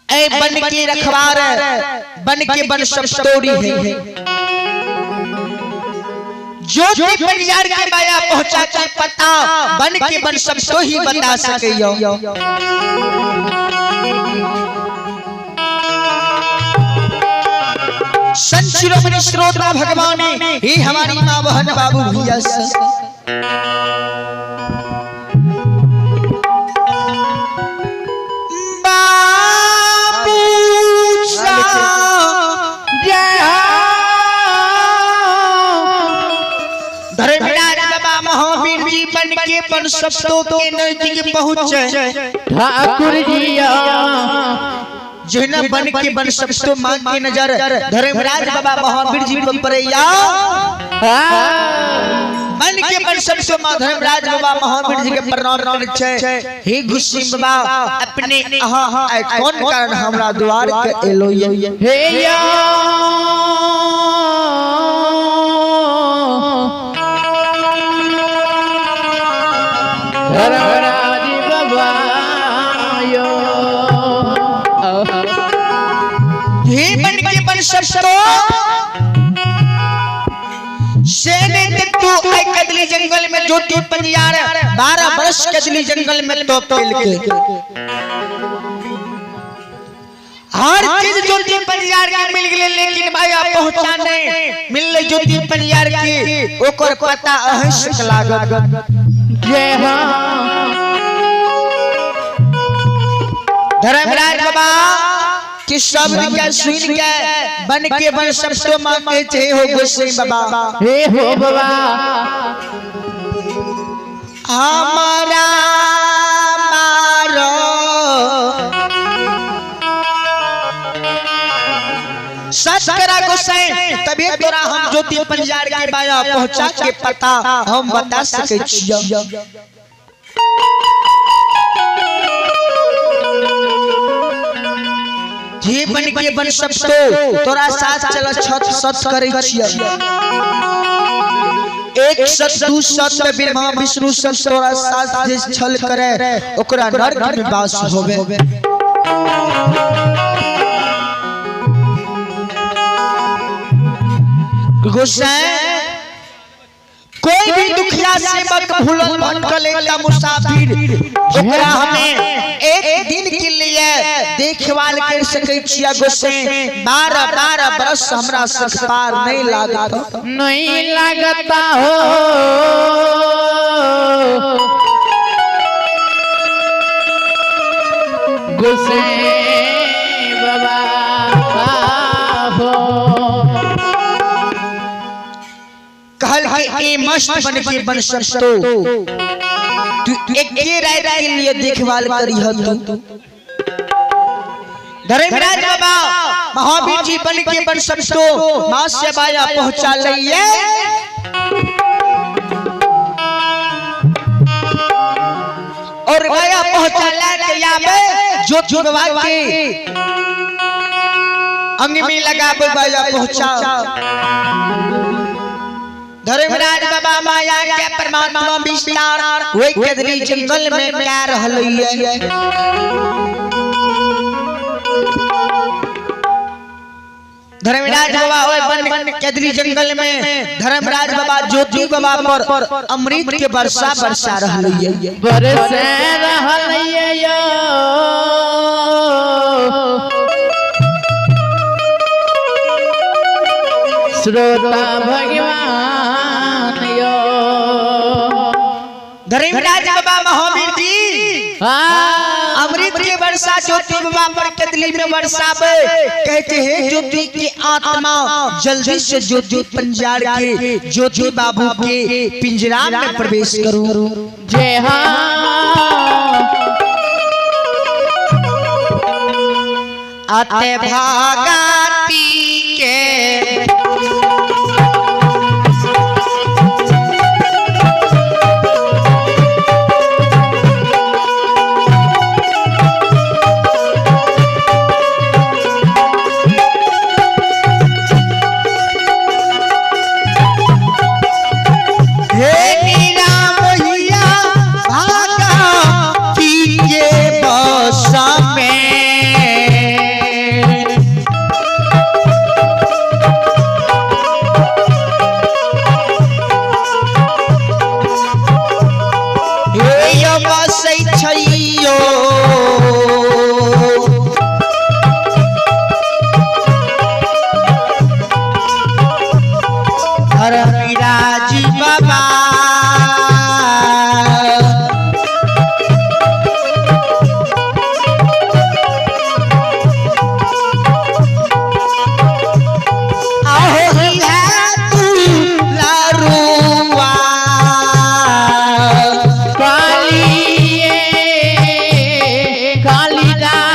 ए बन के रखवार, बन के बन सब तोड़ी है। ज्योति पंजार के माया पहुंचा के पता बन के बन सब तो ही बता सके। संत शिरोमणि श्रोता भगवान ही हमारी माँ बहन बाबू भैया धर्मराज बाबा महावीर जी बन के बन सबतो के नजदीक पहुंचे ठाकुर जी जहना बन के बन सबतो मां के नजर धर्मराज बाबा महावीर जी पर पड़ैया। बन के बन सबतो मां धर्मराज बाबा महावीर जी के प्रणाम करै छै। हे गुस्सी बाबा अपने अहाँ आइ कोन कारण हमरा द्वार के एलो ये? हे या धर्मराज बाबा यो हे बन के बन सबतो सेने तू आई कदली जंगल में ज्योति पंजियार 12 बरस कदली जंगल में तो पेल के हर चीज ज्योति पंजियार के मिल गए, लेकिन भाई आप पहुंचा नहीं मिलले ज्योति पंजियार की ओकर पता अहिंसक लागत। जय हो धर्मराज बाबा कि शब्द के सुन के बन के बन सब तो मांगे छे हो गोसाई बाबा। हे हो बाबा हमारा मारो सच करा गोसाई तभी तोरा हम ज्योति पंजार के बाया पहुंचा के पता हम बता सके छियो। जे बन के बन सब तो तोरा साथ चल छत सत करे छियो। एक सत दू सत में ब्रह्मा विष्णु सब तोरा साथ जे छल करे ओकरा नरक में वास होवे। गोसाई कोई भी दुखिया सेवक भूलल भटकल एकटा मुसाफिर ओकरा हमें एक दिन के लिए देखभाल कर सके छिया गोसाई। 12-12 बरस हमरा सख पार नहीं लागत, नहीं लगता हो गोसाई बाबा हो। कहल के ए मस्त बन के बन सकतो तू एक के रात के लिए देखभाल करी तू। धर्मराज बाबा महावीर जी बन के बन सकतो मां से बाया पहुंचा लइए। और बाया पहुंचा ला के आवे जो बाबा के अंग में लगावे बाया पहुंचा। धर्मराज बाबा माया के परमात्मा विस्तार वही कदली जंगल में क्या रहल है। धर्मराज बाबा ओए बन कदली जंगल में धर्मराज बाबा ज्योति बाबा पर अमृत के वर्षा बरसा रहल है। बरसे रहल है यो श्रोता भगवान यो। धर्मराज बाबा महावीर जी अमृत के वर्षा ज्योति बाबा पर कदली में बरसावे। कहते हैं ज्योति की आत्मा जल्दी से ज्योति पंजार के ज्योति बाबू के पिंजरा में प्रवेश करूं। जय हो आते भागाती के भागा पीए बस में। यो बसै छैयो धर्मराज बाबा। आहो है तू लारुआ कालिए कालिदास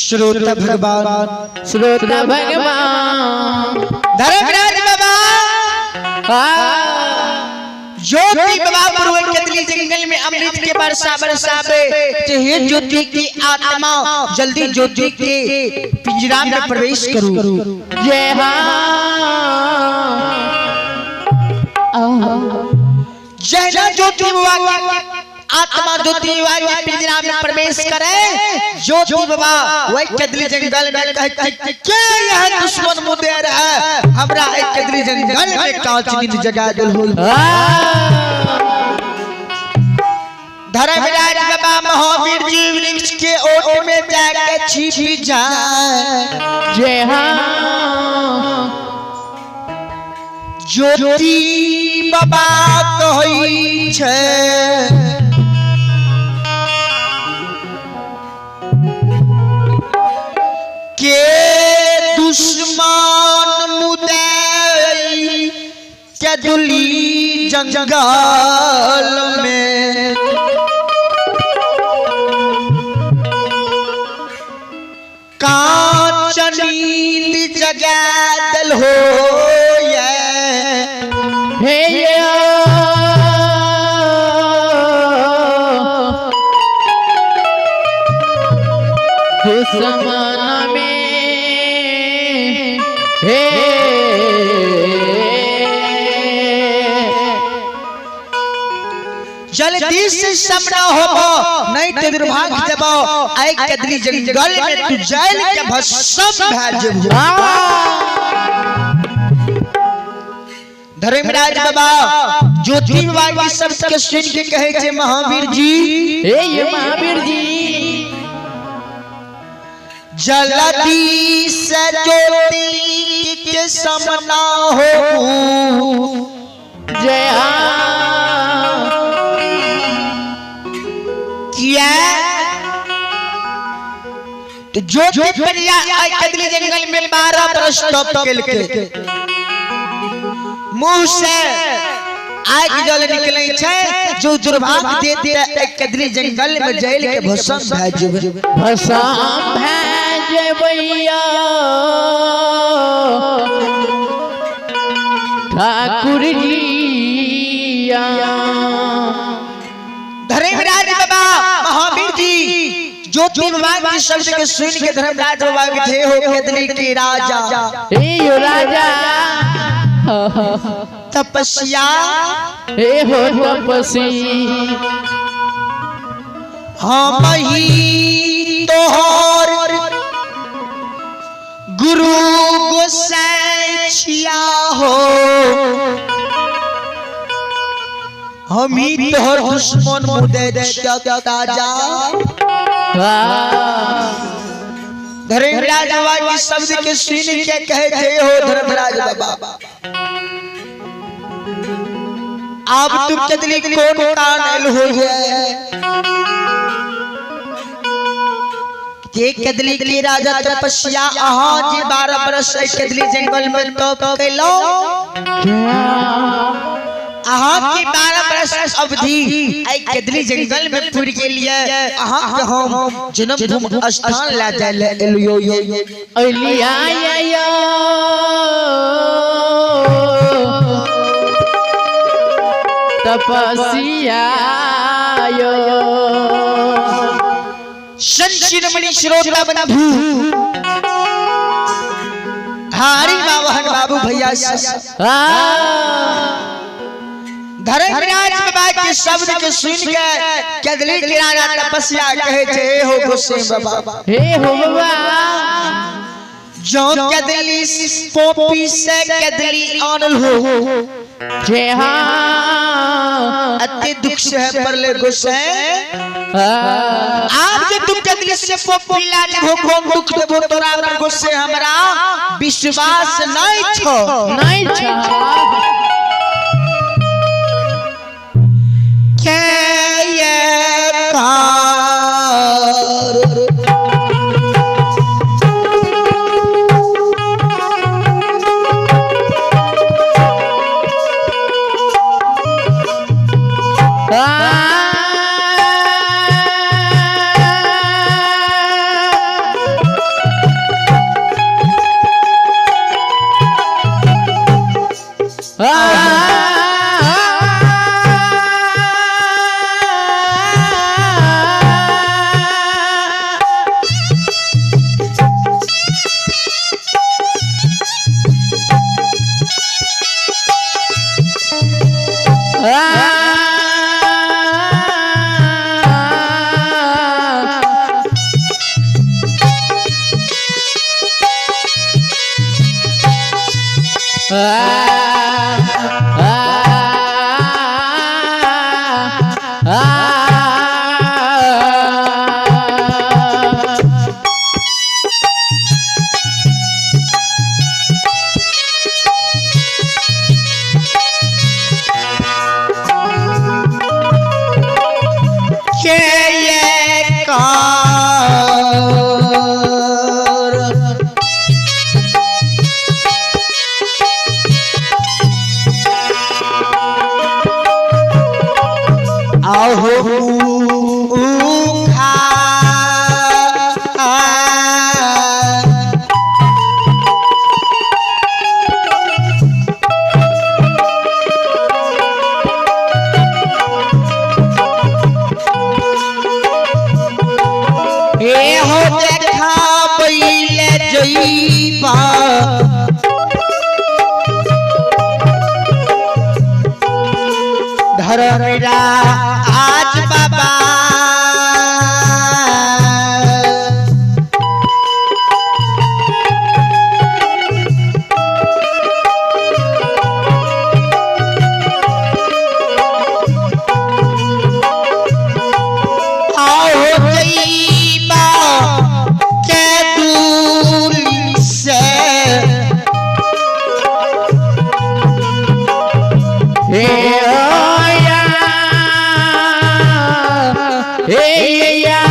श्रोता भगवान श्रोता भगवान धर्मराज बाबा ज्योति बाबा पूर्व कदली जंगल में अमृत के बरसा बरसावे तो हे ज्योति की आत्मा जल्दी ज्योति के पिंजरा में प्रवेश करो। जय जय ज्योति बाबा की आत्मा ज्योति बाबा के पिंजरा में प्रवेश करे। ज्योति बाबा वही कदली जंगल में कहे के यह दुश्मन मुदे रहा है हमरा एक कदली जंगल में कांच नींद जगा दिल हो। धर्मराज बाबा महावीर जी वृक्ष के ओट में जाके छिप जाए। जय ज्योति बाबा कहै छै के दुश्मन मुदै कदली जंगल में कांच नींद जगा दल हो हे दुश्मन में हे जल्दी से समना होबो, नहीं तो दुर्भाग्य देबो आई कदली जंगल में तू जल के भस्म भए जेबो। धर्मराज बाबा ज्योति बाबा की शब्द के सुन के कहे छे महावीर जी, हे ये महावीर जी, जल्दी से ज्योति के समना हो। जय किया तो ज्योति प्रिया आई कदली जंगल में 12 बरस तप केलके, मुंह से आग जल निकले छे, जो दुर्भाग्य देते आई कदली जंगल में जल के भस्म भए जेबै। भस्म भए जेबैया ठाकुर जी। धर्मराज बाबा महावीर जी ज्योति बाबा के शब्द के सुन के धर्मराज बाबा के थे हो कदली के राजा, हे यो राजा, तपस्या हे हो तपसी, हम ही तोहर गुरु गोसाई छिया हो, हम ही तोहर दुश्मन मुदे ताजा। धर्मराज बाबा की शब्द के सुन के कहे थे हो धर्मराज बाबा, आप तुम कदली कौन कान हो गए के कदली के राजा तपस्या अहाँ जी 12 बरस कदली जंगल में तप कैलो, अहाँ के 12 बरस अवधि आई कदली जंगल में पुर के लिए अहाँ के हम जन्मभूमि स्थान ला जाय ले एलियो। अलिया या तपस्या यो। संत शिरोमणि श्रोता बंधु हारी बाबा बाबू भैया, धर्मराज बाबा के शब्द के सुन के कदली के राजा तपस्या कहे छे हो गोसाई बाबा, हे हो बाबा, जो कदली पोपी से कदली आनल हो, जय हाँ, अति दुख से है परले गोसाई, आप जे तुम कदली से पोपी ला देबो कोन दुख देबो तोरा पर गोसाई हमरा विश्वास नहीं छो, नहीं छा। के ये कार के ये कार आहो खा ए हो देखा पहिले जईबा धर्मरा आज बाबा। आओ जईबा के दूली से हे या हे या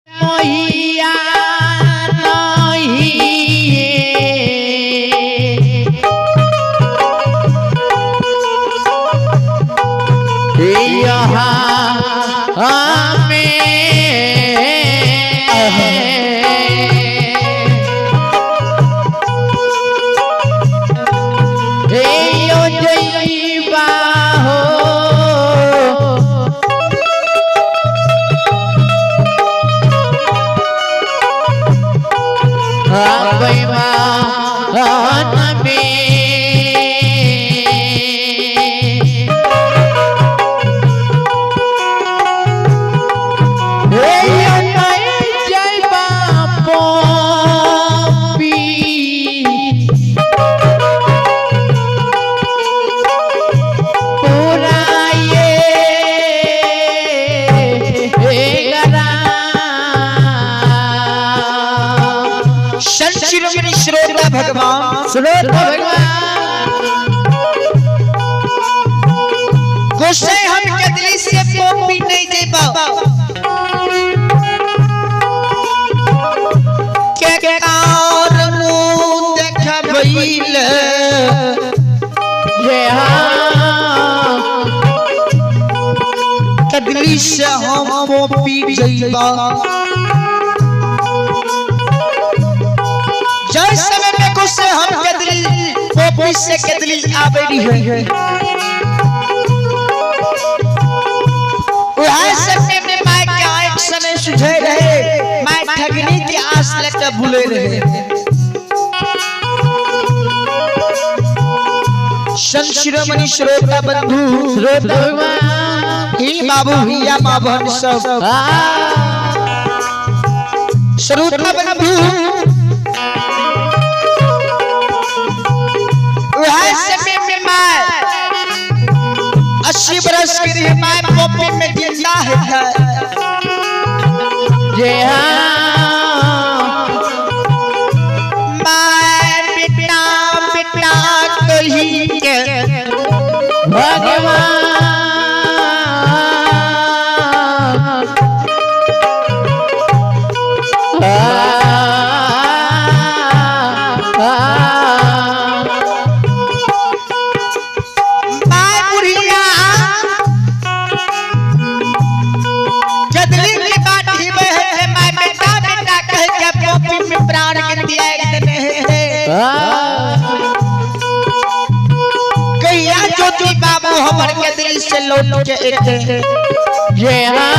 मोहिया नहीं यहाँ हमें हे यो जईबा हो। संत शिरोमणि श्रोता भगवान श्रोता भगवान गुस्से हम कदली से पोपी नहीं दे पाओ के कार मुंह देखबैल जय हाँ कदली से हम पोपी जइबा। जय समय में गुस्से हम कदली पोपी से कदली आवे रही है वह समय में मैं के आंख समय सुझे रहे मैं ठगनी की आस लेकर भूले रहे। संत शिरोमणि श्रोता बंधु श्रोता भगवान ही बाबू हिया माँ बहन सब श्रोता बंधु वह समय में मैं 80 बरस की रही मैं पोपी में जिंदा है जय हाँ मैं बेटा बेटा कही के भगवान मैं बुढ़िया जदली की बात ही में है मैं बेटा बेटा कह के पोपी में प्राण के त्याग देने है। कहिया ज्योति बाबू हमर के दिल से लौट के एते जय हाँ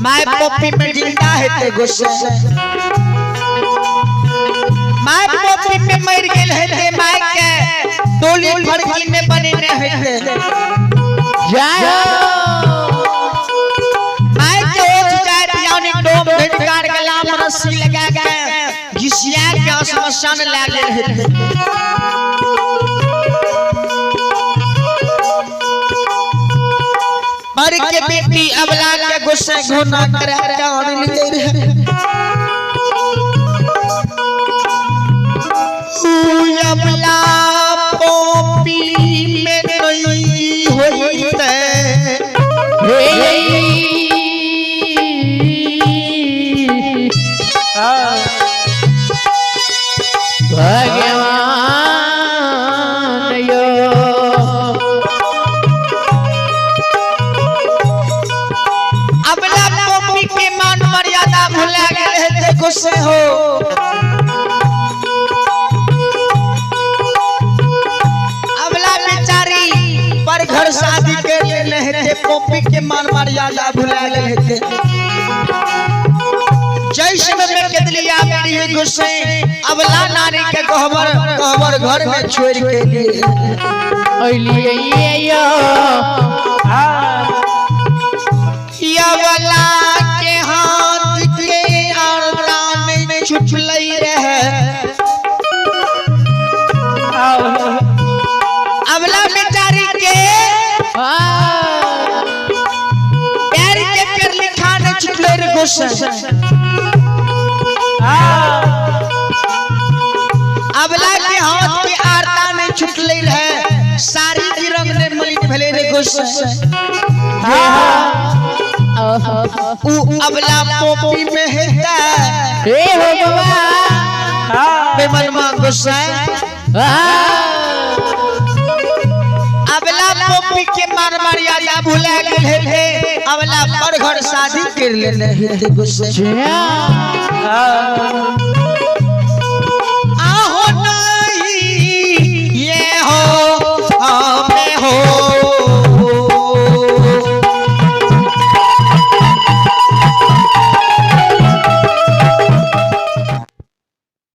मैं पोपी में जिंदा है ते गुस्से My पोपी में मर गेल हेते, my के डोली फड़की में बनेने हेते। जय हो। My के ओठ जाए यानी डोम ढटकार गला में रस्सी लगा के घिसिया के श्मशान ला गेल हेते। मर के बेटी अबला के गुस्से घोना करे के आनलिए रहे। अबला पोपी में नहीं होइते। भगवान यो। अबला पोपी के मान मर्यादा भुला गेल हेते गुस्से हो। अबला बेचारी पर घर शादी कर लेने हेते, पोपी के मान मर्यादा भुला गेल हेते। जैसे में केदलिया मेरी गुस्से अबला नारी के गहबर गहबर घर में छोड़ के लिए अलिए यो। अबला के हाथ के आरदा में छुटलई रहे। अबला बेचारी के पैर के कर लिखा नहीं छुटले रे गुस्से। अबला के हाथ के आरता नहीं छुटले रहे, सारी की रंग ने मलिन भेले रे गुस्से। उ अबला पोपी में हेता हे हो भगवान। बेमनमा गुस्सा। अबला पोपी के मान मर्यादा भुला गेल हेते, अबला पर घर शादी कर लेने हेते गुस्से।